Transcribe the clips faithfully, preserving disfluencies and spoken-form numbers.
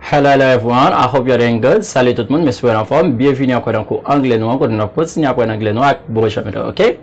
Hello, hello everyone. I hope you're doing good. Salut tout moun, m espere w anfòm. Byenvini ankò nan kou anglè nou an, kote n ap kontinye aprann anglè nou ak bon jan metòd, ok?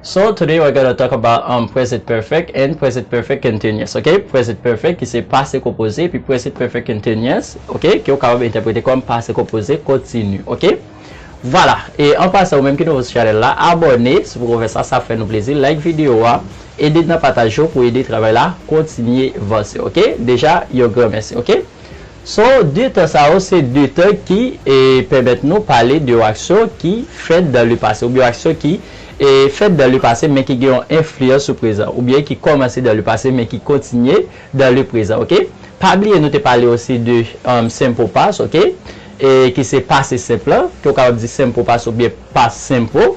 So today we're gonna talk about um, present perfect and present perfect continuous, ok? Present perfect ki se pase konpoze, epi present perfect continuous, ok? Ke w kapab entèprete kòm pase konpoze kontini, ok? Vwala, e an pasan, ou menm ki nouvo sou chanèl la, abòne si w poko fè sa, sa ap fè nou plezi, like videyo a, ede nan pataj yo pou ede travay la kontinye vanse, ok? Deja, yon gran mèsi, ok? So, de tan sa yo, se de tan ki e, pèmèt nou pale de yon aksyon ki fèt dans le passé, oubyen yon aksyon ki e, fèt dans le passé, men ki gen yon enfliyans sou prezan, oubyen ki kòmanse dans le passé, men ki kontinye dans le présent, ok? Pa bliye nou te pale osi de um, simple past, ok? E ki se pase senp lan, ke w kapab di simple past oubyen past simple,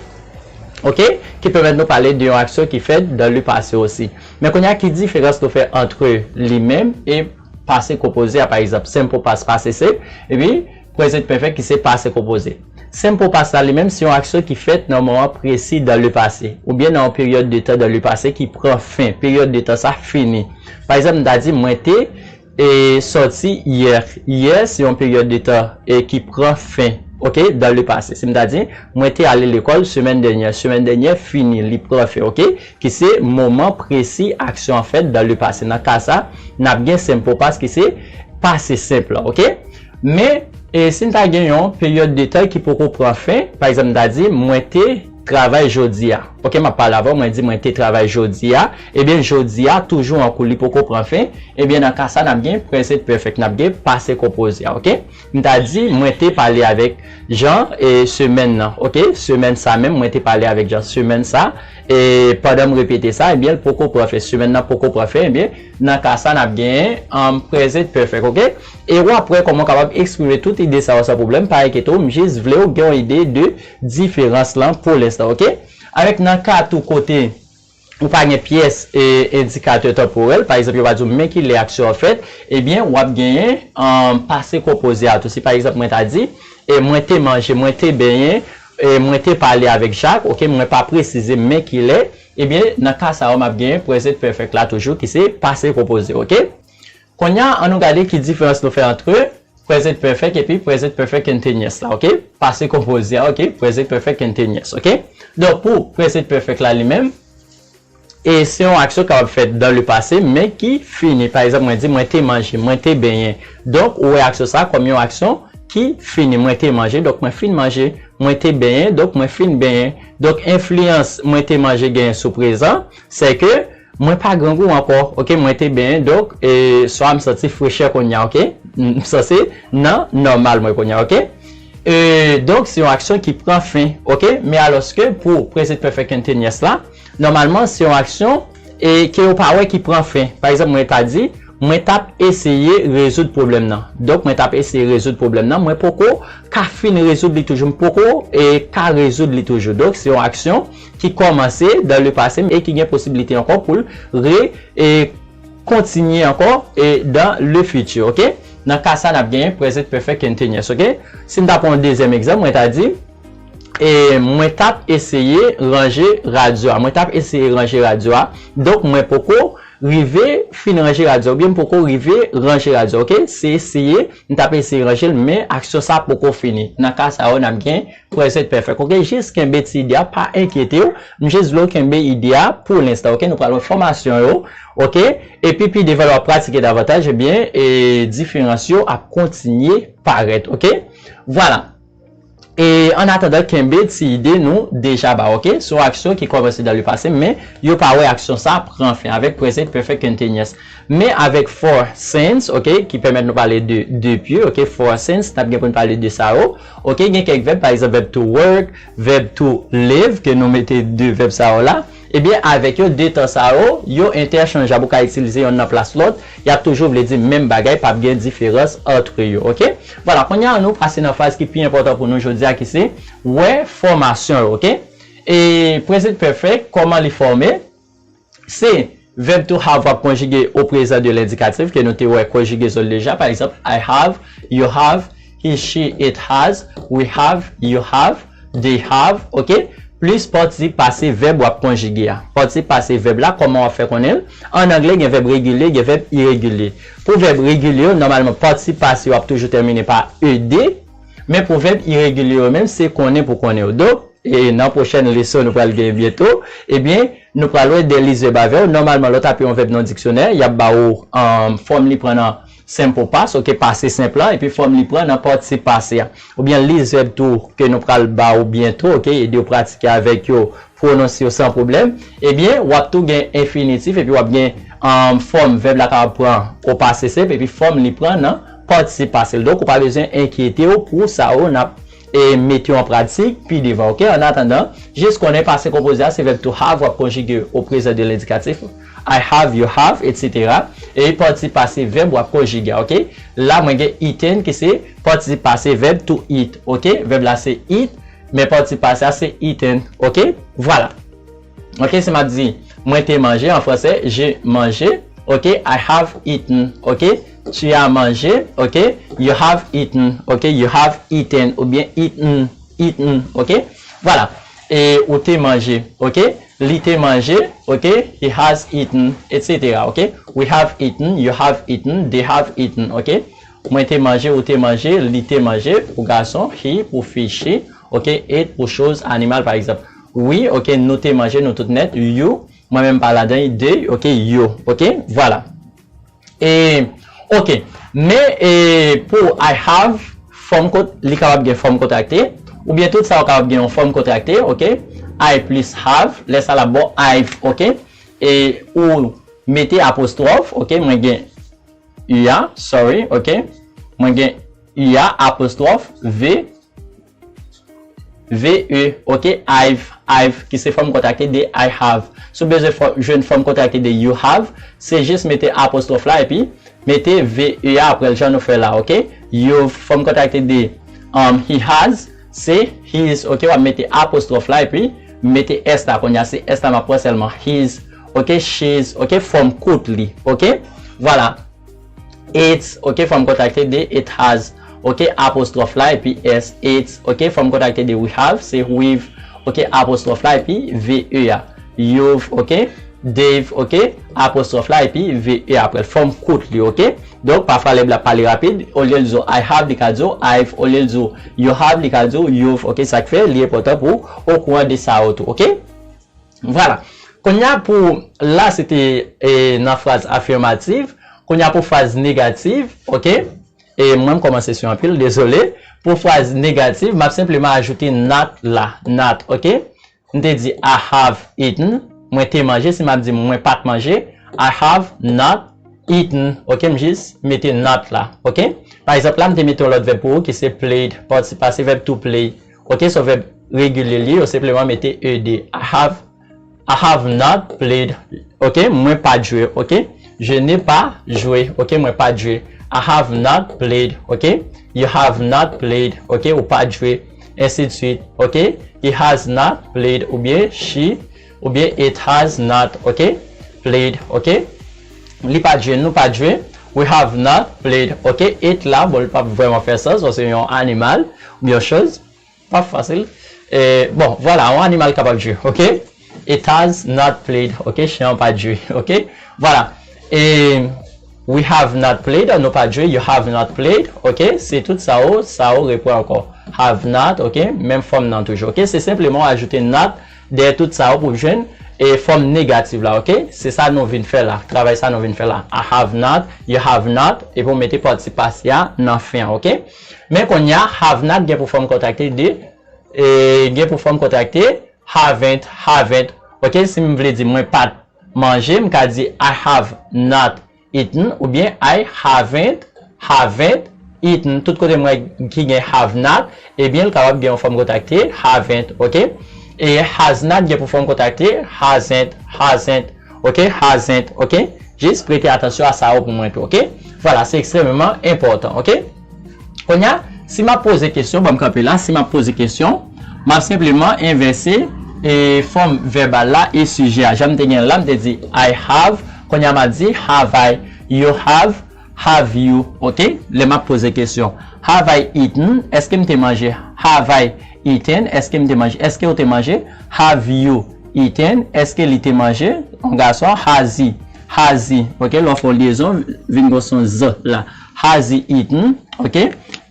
ok? Ki pèmèt nou pale de yon aksyon ki fèt dans le passé osi. Men kounye a, ki diferans nou fè antre li menm e pase konpoze a, pa egzanp, simple past, pase senp, epi present perfect ki se pase konpoze. Simple past la li menm, se yon aksyon ki fèt nan moman presi dans le passé, oubyen nan yon peryòd de tan dans le passé ki pran fen, peryòd de tan sa fini. Pa egzanp, m ta di, mwen te e, sòti yè. Yè, se yon peryòd de tan e, ki pran fen, ok, dans le passé. Si m ta di, mwen te ale lekòl semèn dènyè, semèn dènyè fini, li pran fen, ok? Ki se moman presi aksyon an fèt dans le passé. Nan ka sa, n ap gen simple past ki se pase senp lan, ok? Men, e, si n ta gen yon peryòd de tan ki poko pran fen, pa egzanp, m ta di, mwen te travay jodi a. Ok, m ap pale avè w, mwen di mwen te travay jodi a. Ebyen, jodi a toujou an kou, li poko pran fen. Ebyen, nan ka sa, n ap gen present perfect, n ap gen pase konpoze a, ok? M ta di, mwen te pale avèk Jan e semèn nan, ok? Semèn sa menm, mwen te pale avèk Jan semèn sa. E pandan m repete sa, ebyen, l poko pran fen. Semèn nan poko pran fen, ebyen, nan ka sa, n ap genyen um, present perfect, ok? E w ap wè kòman w kapab eksprime tout ide sa yo san pwoblèm, pa enkyete w, m jis vle w gen yon ide de diferans lan pou lenstan, ok? Avèk nan ka tou kote ou pa gen pyès e endikatè tanporèl, pa egzanp, yo pa di w men kilè aksyon an fèt, ebyen, w ap genyen um, pase konpoze a tou. Si pa egzanp, mwen ta di, e mwen te manje, mwen te benyen, e mwen te pale avèk Jak, ok, mwen pa presize men kilè, ebyen, nan ka sa yo, m ap genyen present perfect la toujou, ki se pase konpoze, ok? Kounye a, ann nou gade ki diferans nou fè antre present perfect epi present perfect continuous la, ok? Pase konpoze a, ok? Present perfect continuous, ok? Donk, pou present perfect la li menm, e se yon aksyon k kapab fèt dans le passé, men ki fini. Pa egzanp, mwen di, mwen te manje, mwen te benyen. Donk, ou wè aksyon sa kòm yon aksyon ki fini. Mwen te manje, donk mwen fin manje. Mwen te benyen, donk mwen fin benyen. Donk, enfliyans mwen te manje genyen sou prezan, se ke mwen pa grangou ankò, ok, mwen te benyen, donk, e, swa m santi frechè kounye a, ok? M sanse nan nòmal mwen kounye a, ok? E, donk, se yon aksyon ki pran fen, ok? Men alòske pou present perfect continuous la, nòmalman, se yon aksyon e ke yo pa wè ki pran fen. Pa egzanp, mwen ta di, mwen t ap eseye rezoud pwoblèm nan. Donk, mwen t ap eseye rezoud pwoblèm nan. Mwen poko ka fin rezoud li toujou. M poko e ka rezoud li toujou. Donk, se yon aksyon ki kòmanse dans le passé e ki gen posiblite ankò pou l re e kontinye ankò e dans le futur, ok? Nan ka sa, n ap genyen present perfect continuous, ok? Si m ta pran yon dezyèm egzanp, mwen ta di, e mwen t ap eseye ranje radyo a. Mwen t ap eseye ranje radyo a. Donk, mwen poko rive fin ranje radyo a, oubyen m poko rive ranje radyo a, ok? Se eseye, m t ap eseye ranje l, men aksyon sa poko fini. Nan ka sa yo, n ap gen present perfect, ok? Jis kenbe ti ide a, pa enkyete w. M jis vle w kenbe ide a pou lenstan, ok? Nou pral wè fòmasyon yo, ok? Epi pi devan lè w ap pratike davantaj, ebyen, e diferans yo ap kontinye parèt, ok? Vwala. E an atandan, kenbe ti ide nou deja ba, ok? Se yon aksyon ki kòmanse dans le passé, men yo pa wè aksyon sa pran fen avèk present perfect continuous. Men avèk for since, ok, ki pèmèt nou pale de depi, ok, for since, n ap gen pou n pale de sa yo. Ok, gen kèk vèb, pa egzanp, vèb to work, vèb to live, ke nou mete de vèb sa yo la. Ebyen, avèk yo, de tan sa yo, yo entèchanjab, ou ka itilize yonn nan plas lòt, y ap toujou vle di menm bagay, p ap gen diferans antre yo, ok? Vwala, kounye a, nou pase nan faz ki pi enpòtan pou nou jodi a, ki se wè fòmasyon yo, ok? E present perfect, kòman li fòme? Se vèb to have w ap konjige o prezan de lendikatif, ke nou te wè konjigaison l deja, pa egzanp, I have, you have, he, she, it has, we have, you have, they have, ok? plis patisip pase vèb w ap konjige a. Patisip pase vèb la, kòman w ap fè konnen l? An anglè, gen vèb regilye, gen vèb iregilye. Pou vèb regilye yo, nòmalman, patisip pase yo ap toujou tèmine pa ed, men pou vèb iregilye yo menm, se konnen pou konnen yo. Donk, e nan pwochèn leson nou pral gen byento, ebyen, nou pral wè de lis vèb avè w. Nòmalman, lè w tape yon vèb nan diksyonè, y ap ba w, um, fòm li pran nan simple past, ok, pase senp lan, epi fòm li pran nan patisip pase a. Oubyen lis vèb tou ke nou pral ba w byento, ok, ede w pratike avèk yo, pwononse yo san pwoblèm, ebyen, w ap tou gen enfinitif, epi w ap gen, um, fòm vèb la kapab pran o pase senp, epi fòm li pran nan patisip pase l. Donk, ou pa bezwen enkyete w pou sa yo n ap, e, mete yo an pratik pi devan, ok? An atandan, jis konnen pase konpoze a, se vèb to have w ap konjige o prezan de lendikatif. I have, you have, etsetera. E patisip pase vèb w ap konjige a, ok? La, mwen gen eaten ki se patisip pase vèb to eat, ok? Vèb la se eat, men patisip pase a se eaten, ok? Vwala. Ok, si m ap di, mwen te manje, an fransè, j'ai mangé, ok? I have eaten, ok? Tu as mangé, ok? You have eaten, ok? You have eaten, oubyen eaten, eaten, ok? Vwala. E ou te manje, ok? Li te manje, ok? He has eaten, etsetera, ok? We have eaten, you have eaten, they have eaten, ok? Mwen te manje, ou te manje, li te manje, pou gason, he, pou fi, she, ok? It, pou choz, animal, pa egzanp. We, ok, nou te manje, nou tout nèt, you, mwen menm pa ladan, they, ok, yo, ok? Vwala. E, ok. Men, e, pou I have, fòm kon-, li kapab gen fòm kontrakte, oubyen tout sa yo kapab gen yon fòm kontrakte, ok? I plis have, lè sa l ap ba w I've, ok? E ou mete apostwòf, ok? Mwen gen U a, sorry, ok? Mwen gen U a, apostwòf, V, V E, ok? I've, I've, ki se fòm kontrakte de I have. Si w bezwen fò-, jwenn fòm kontrakte de you have, se jis mete apostwòf la epi mete V E a apre l, jan nou fè la, ok? You've, fòm kontrakte de, um, he has, se his, ok? W ap mete apostwòf la epi mete S la. Kounye a, se S la m ap pran sèlman. His, ok? She's, ok? Fòm kout li, ok? Vwala. It's, ok, fòm kontrakte de it has, ok, apostwòf la epi S, it's, ok, fòm kontrakte de we have, se we've, ok, apostwòf la epi V E a. You've, ok, they've, ok, apostwòf la epi V E apre l, fòm kout li, ok. Donk, pafwa lè l ap pale rapid, olye l di w I have, li ka di w I've, olye l di w you have, li ka di w you've, ok, sa k fè li enpòtan pou w okouran de sa yo tou, ok. Vwala. Kounye a pou la, se te, e, nan fraz afimatif. Kounye a pou fraz negatif, ok? E mwen, m kòmanse sou anpil, dezole. Pou fraz negatif, m ap senpleman ajoute not la. Not, ok? M te di, I have eaten. Mwen te manje. Si m ap di mwen pa t manje, I have not eaten. Ok, m jis mete not la. Ok? Pa egzanp, la, m te mete yon lòt vèb pou ou ki se played. Patisip pase vèb to play. Ok, se yon vèb regilye li, yo senpleman mete ed. I have, I have not played. Ok, mwen pa t jwe. Ok, je n'ai pas joué. Ok, mwen pa t jwe. I have not played. Ok, you have not played. Ok, ou pa t jwe. Ainsi de suite. Ok, he has not played. Oubyen she, oubyen it has not. Ok, played. Ok, li pa t jwe, nou pa t jwe. We have not played. Ok, it la, bon, li p ap vrèman fè sans, paske se yon animal, oubyen yon choz. Pa fasil. E, bon, vwala, yon animal kapab jwe, ok? It has not played, ok? Chen an pa t jwe, ok? Vwala. E, we have not played, nou pa t jwe, you have not played, ok? Se tout sa yo, sa yo repran ankò. Have not, ok? Menm fòm nan toujou, ok? Se senpleman w ajoute not dèyè tout sa yo pou w jwenn, e, fòm negatif la, ok? Se sa nou vin fè la, travay sa nou vin fè la. I have not, you have not, epi w mete patisip pase a nan fen an, ok? Men kounye a, have not gen pou fòm kontrakte de, e, gen pou fòm kontrakte, haven't, haven't. Ok, si m vle di mwen pa t manje, m ka di I have not eaten, oubyen I haven't, haven't eaten. Tout kote m wè ki gen have not, ebyen, l kapab gen yon fòm kontrakte, haven't, ok? E has not gen pou fòm kontrakte, hasn't, hasn't, ok? Hasn't, ok? Jis prete atansyon a sa yo pou mwen tou, ok? Vwala, se ekstrèmeman enpòtan, ok? Kounye a, si m ap poze kesyon, ban m kanpe la, si m ap poze kesyon, m ap senpleman envèse, e, fòm vèbal la e sijè a. Jan m te gen la, m te di I have, kounye a m ap di have I, you have, Have you, ok? Lè m ap poze kesyon, have I eaten? Èske m te manje? Have I eaten? Èske m te manje? Èske w te manje? Have you eaten? Èske li te manje? Yon gason, has he? Has he, ok? Lè w fè yon lyezon, vin gen yon son z la. Has he eaten? Ok?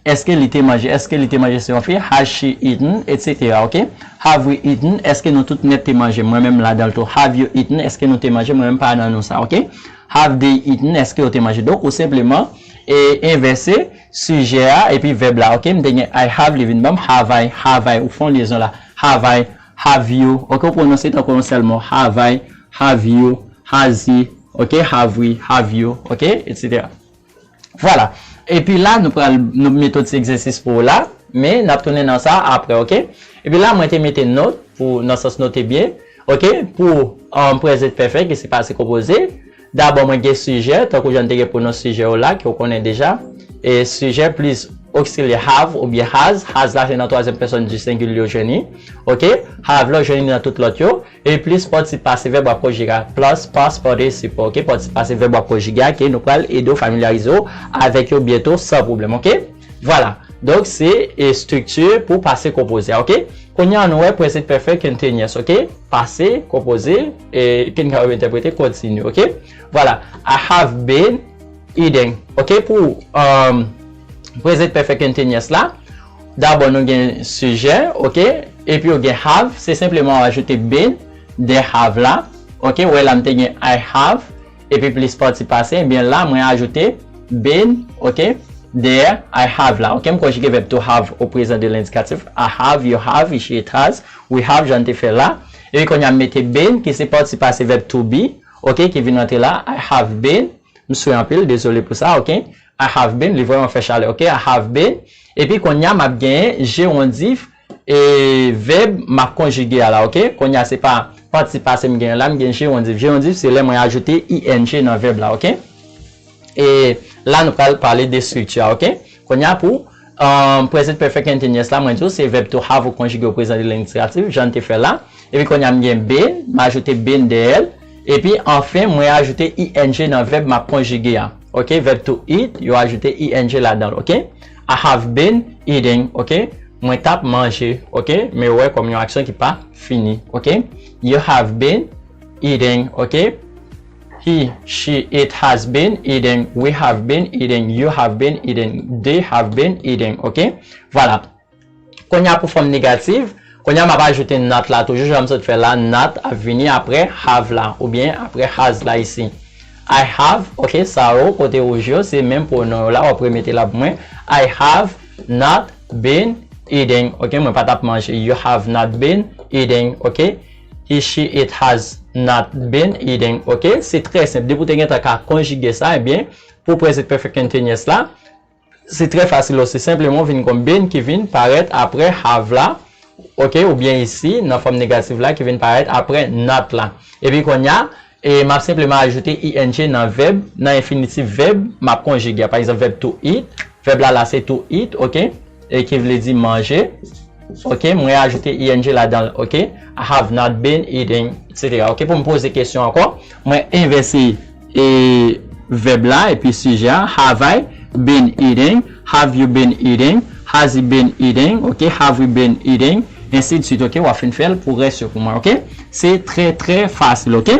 Èske li te manje? Èske li te manje se yon fi? Has she eaten? Etsetera, ok? Have we eaten? Èske nou tout nèt te manje? Mwen menm m ladan l tou. Have you eaten? Èske nou te manje? Mwen menm m pa nan nou sa, ok? Have they eaten? Èske yo te manje? Donk, ou senpleman e, envèse sijè a epi vèb la, ok? M te gen I have, li vin ban m have I, have I, ou fè yon lyezon la. Have I, have you, ok? Ou pwononse tankou yon sèl mo. Have I, have you, has he, ok? Have we, have you, ok? Etsetera. Vwala. Epi la, nou pral nou mete yon ti egzèsis pou ou la, men n ap tounen nan sa apre, ok? Epi la, mwen te mete note pou, nan sans note byen, ok? Pou um, present perfect, ki se pase konpoze. Dabò, mwen gen sijè, tankou jan n te gen pou non sijè yo la, ke w konnen deja. E sijè plis oksilyè have oubyen has. Has la, se nan twazyèm pèsòn di sengilye w jwenn li, ok? Have la, w jwenn li nan tout lòt yo. E plis patisip pase vèb w ap konjige a. Plis past participle, ok? Patisip pase vèb w ap konjige a, ke nou pral ede w familyarize w avèk yo byento san pwoblèm, ok? Vwala. Donk, se e, estrikti pou pase konpoze a, ok? Kounye a, nou wè present perfect continuous, ok? Pase konpoze, e, ke n kapab entèprete kontini, ok? Vwala. I have been eating, ok? Pou um, present perfect continuous la, dabò nou gen sijè, ok? Epi ou gen have, se senpleman w ajoute been dèyè have la, ok? Ou wè la m te gen I have, epi plis patisip pase, ebyen la mwen ajoute been, ok? Dèyè I have la, ok? M konjige vèb to have au présent de l'indicatif. I have, you have, she, it has, we have, jan n te fè la. Epi kounye a m mete been, ki se patisip pase vèb to be, ok? Ki vin rantre la. I have been, m swe anpil, dezole pou sa, ok? I have been, li vrèman fè chalè, ok? I have been. Epi kounye a m ap genyen jerondif e vèb m ap konjige a la, ok? Kounye a se pa patisip pase m genyen la, m gen jerondif. Jerondif se lè mwen ajoute ing nan vèb la, ok? E la nou pral pale de estrikti a, ok? Kounye a pou um, present perfect continuous la, mwen di w se vèb to have ou konjige au présent de l'indicatif, jan n te fè la. Epi kounye a m gen been, m ajoute been dèyè l. Epi anfen, mwen ajoute ing nan vèb m ap konjige a. Ok, vèb to eat, yo ajoute ing ladan l, ok? I have been eating, ok? Mwen t ap manje, ok? Men yo wè kòm yon aksyon ki pa fini, ok? You have been eating, ok? He, she, it has been eating, we have been eating, you have been eating, they have been eating, ok? Vwala. Kounye a pou fòm negatif, kounye a m ap ajoute not la toujou, jan m sot fè la, not ap vini apre have la, oubyen apre has la isi. I have, ok, sa yo, kote wouj yo, se menm pwonon yo la, w ap remete la pou mwen. I have not been eating, ok, mwen pa t ap manje. You have not been eating, ok. He, she, it has not been eating, ok. Se trè senp. Depi w te gentan ka konjige sa, ebyen, pou present perfect continuous la, se trè fasil osi. Senpleman, w vin gon been ki vin parèt apre have la, ok, oubyen isi, nan fòm negatif la, ki vin parèt apre not la. Epi kounye a, e m ap senpleman ajoute ing nan vèb, nan enfinitif vèb m ap konjige a. Pa egzanp, vèb to eat. Vèb la la se to eat, ok? E ki vle di manje. Ok, mwen ajoute ing ladan l, ok? I have not been eating, etsetera. Ok, pou m poze kesyon ankò, mwen envèse e vèb la epi sijè a. Have I been eating? Have you been eating? Has he been eating? Ok, have we been eating? Ensi de suite, ok? W ap fin fè l pou rès yo pou mwen, ok? Se trè, trè fasil, ok?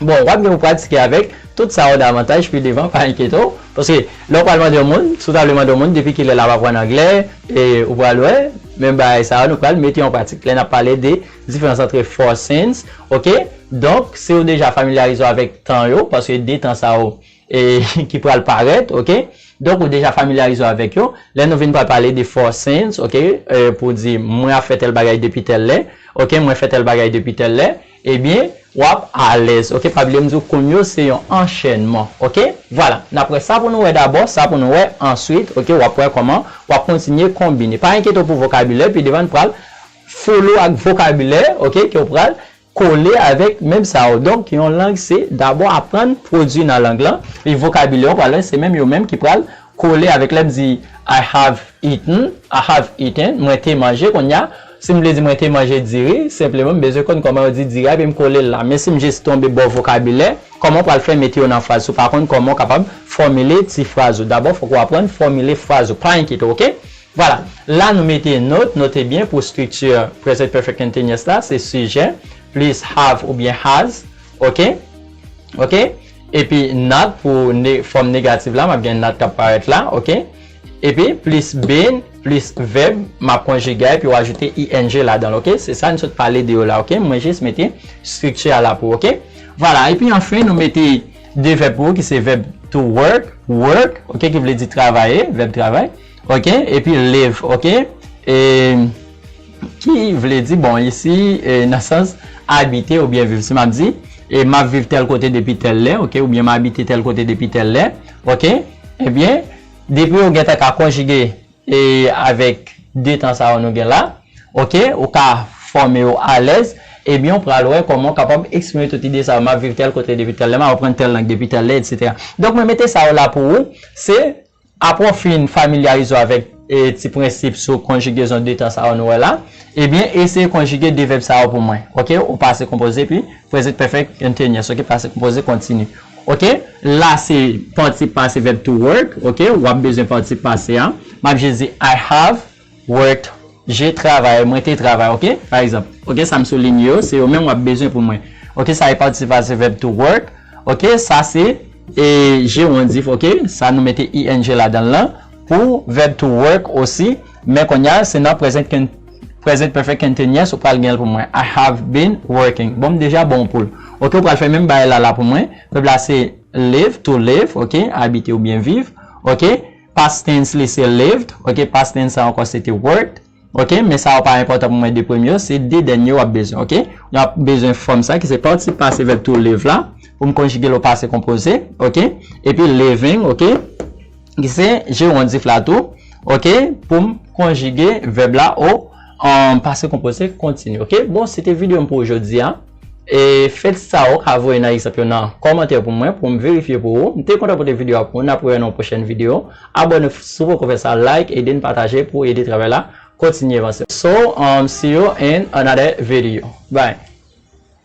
Bon, w ap gen pou pratike avèk tout sa yo davantaj pi devan, pa enkyete w. Paske lè w pral mande yon moun, si w ta vle mande yon moun depi kilè l ap aprann anglè, e ou pral wè, menm bagay sa yo, nou pral mete yo an pratik. Lè n ap pale de diferans ant four sense, ok? Donk, si w deja familyarize w avèk tan yo, paske de tan sa yo, e, ki pral parèt, ok? Donk, ou deja familyarize w avèk yo. Lè nou vin pral pale de four sense, ok? E, pou di, mwen ap fè tèl bagay depi tèl lè, ok? Mwen fè tèl bagay depi tèl lè, ebyen, w ap alèz, ok? Pa bliye m di w, kounye yo se yon anchènman, ok? Vwala, n ap wè sa pou nou wè dabò, sa pou nou wè answit, ok? W ap wè kòman w ap kontinye konbine. Pa enkyete w pou vokabilè, pi devan n pral follow ak vokabilè, ok? Ke w pral kole avèk menm sa yo. Donk, yon lang se dabò aprann pwodui nan lang lan, e vokabilè yo pral wè se menm yo menm ki pral kole avèk lè m di I have eaten, I have eaten, mwen te manje, kounye a, Si m vle di mwen te manje diri, senpleman m bezwen konn kòman yo di diri a, epi m kole l la. Men si m jis tonbe bò vokabilè, kòman w pral fè mete yo nan fraz? Si w pa konn kòman w kapab fòmile ti fraz ou, dabò fòk ou aprann fòmile fraz ou. Pa enkyete w, oke? Vwala. La nou mete not, note byen pou estrikti present perfect continuous la, se sijè, plis have oubyen has, oke? Oke? Epi not pou ne, fòm negatif la, m ap gen not k ap parèt la, oke? Epi plis been, plis vèb, m ap konjige a, epi w ajoute ing ladan l, oke? Se sa n sot pale de yo la, oke? Mwen jis mete estrikti a la pou, oke? Vwala, epi anfen, nou mete de vèb pou ou, ki se vèb to work, work, oke, ki vle di travay, vèb travay, oke? Epi live, oke? E, ki vle di, bon, isi, e, nan sans abite oubyen viv. Si m ap di, e, m ap viv tèl kote depi tèl lè, oke, oubyen m abite tèl kote depi tèl lè, oke, ebyen, depi ou gentan ka konjige, e, avèk de tan sa yo nou gen la, oke, ou ka fòme yo alèz, ebyen, ou pral wè kòman w kapab eksprime tout ide sa yo. M ap viv tèl kote depi tèl lè, m ap aprann tèl lang depi tèl lè, etsetera. Donk, mwen mete sa yo la pou ou, se apre w fin familyarize w avèk, e, ti prensip sou konjigezon de tan sa yo nou wè la, ebyen, eseye konjige de vèb sa yo pou mwen. Oke? Ou pase konpoze, epi present perfect continuous. Oke? Pase konpoze kontini. Oke? La, se patisip pase vèb to work. Oke? W ap bezwen patisip pase a. M ap jis di, I have worked. Je travaille. Mwen te travay, oke? Pa egzanp. Oke? Sa m soulinye yo, se yo menm w ap bezwen pou mwen. Oke? Sa e patisip pase vèb to work. Oke? Sa se, e, gerondif, oke? Sa nou mete ing ladan l lan. Pou vèb to work osi, men kounye a, se nan present con-, present perfect continuous ou pral gen l pou mwen. I have been working. Bon, m deja bon pou l. Oke, ou pral fè menm bagay la la pou mwen. Vèb la se live, to live, oke, abite oubyen viv. Oke, past tense li se lived, oke, past tense sa ankò se te worked. Oke, men sa yo pa enpòtan pou mwen, de premye yo, se de dènye yo w ap bezwen, oke? W ap bezwen fòm sa ki se patisip pase vèb to live la, pou m konjige l o pase konpoze, oke? Epi living, oke? Ki se gerondif la tou, oke, pou m konjige vèb la o, um, pase konpoze kontini, oke? Bon, se te videyo m pou jodi a. E fè ti sa ou ka voye nan egzanp yo nan kòmantè pou mwen, pou m verifye pou ou. M te kontan pote videyo a pou ou. N ap wè nan yon pwochèn videyo. Abòne si w poko fè sa, like, ede n pataje pou ede travay la kontinye vanse. So, um, see you in another video. Bye.